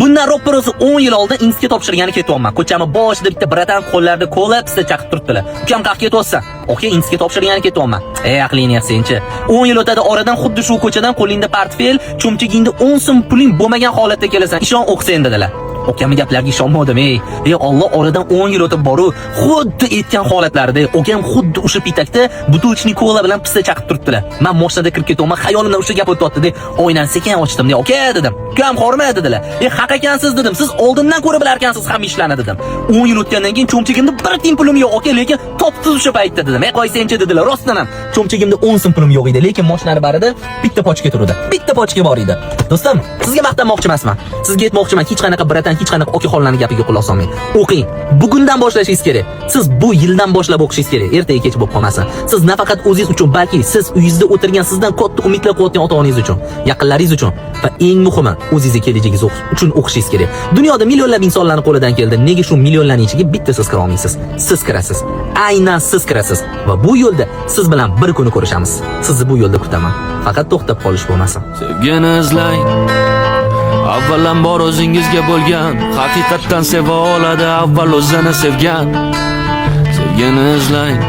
Bundan roppa-rosa 10 yil oldin institutga topshirgani ketyapman. Ko'chani boshida bitta братан qo'llarida kola, pista chaqib turibdilar. "Ukam, qayerga ketyapsan?" "Aka, institutga topshirgani ketyapman." "Ey, aqlingni yig'senchi. 10 yil o'tadi oradan, xuddi shu ko'chadan qo'lingda portfel, cho'mchagingda 10 so'm puling bo'lmagan holatda kelasan. Ishon, o'qisen", dedilar. Okamni gaplariga ishonmadim, ey. Ey Alloh, oradan 10 yil o'tib boru, xuddi aytgan holatlarida okam xuddi o'sha pitakda бутылочный kola bilan pista chaqib turibdilar. Men mashinada kirib ketyapman, xayolimdan o'sha gap o'tyapti-da. Oynani sekin ochdim, de, "Aka", dedim. "Ukam, xorma", dedilar. "E, haq ekansiz", dedim. "Siz oldindan ko'ra bilarkansiz hamma ishlarni", dedim. 10 yil o'tgandan keyin cho'mchagimda bir tiyin pulim yo'q, aka, lekin topdingiz o'sha paytda, dedim. "E, qo'ysenchi", dedilar. Rostdan ham cho'mchagimda 10 so'm pulim yo'q edi, lekin mashinani barida bitta pochka turdi. Bitta pochka bor edi. Do'stim, sizga maqtanmoqchi emasman. Sizga aytmoqchiman, hech qanaqa братан, hech qanaqa okaxonlarning gapiga quloq solmang. O'qing. Bugundan boshlashingiz kerak. Siz bu yildan boshlab o'qishingiz kerak. Ertaga kech bo'lib qolmasin. Siz nafaqat o'zingiz uchun, balki siz uyingizda o'tirgan, sizdan katta umidlar qilayotgan ota-onangiz uchun, yaqinlaringiz uchun va eng muhimi, o'zingizni kelajagingiz uchun o'qishingiz kerak. Dunyoda millionlab insonlarning qo'lidan keldi. Nega shu millionlarning ichiga bitta siz kira olmaysiz? Siz kirasiz. Aynan siz kirasiz va bu yo'lda siz bilan bir kuni ko'rishamiz. Sizni bu yo'lda kutaman. Faqat to'xtab qolish bo'lmasin. Sevgini izlang avvalambor, o'zingizga bo'lgan haqiqatdan seva oladi avval o'zini sevgan. Sevgini izlang.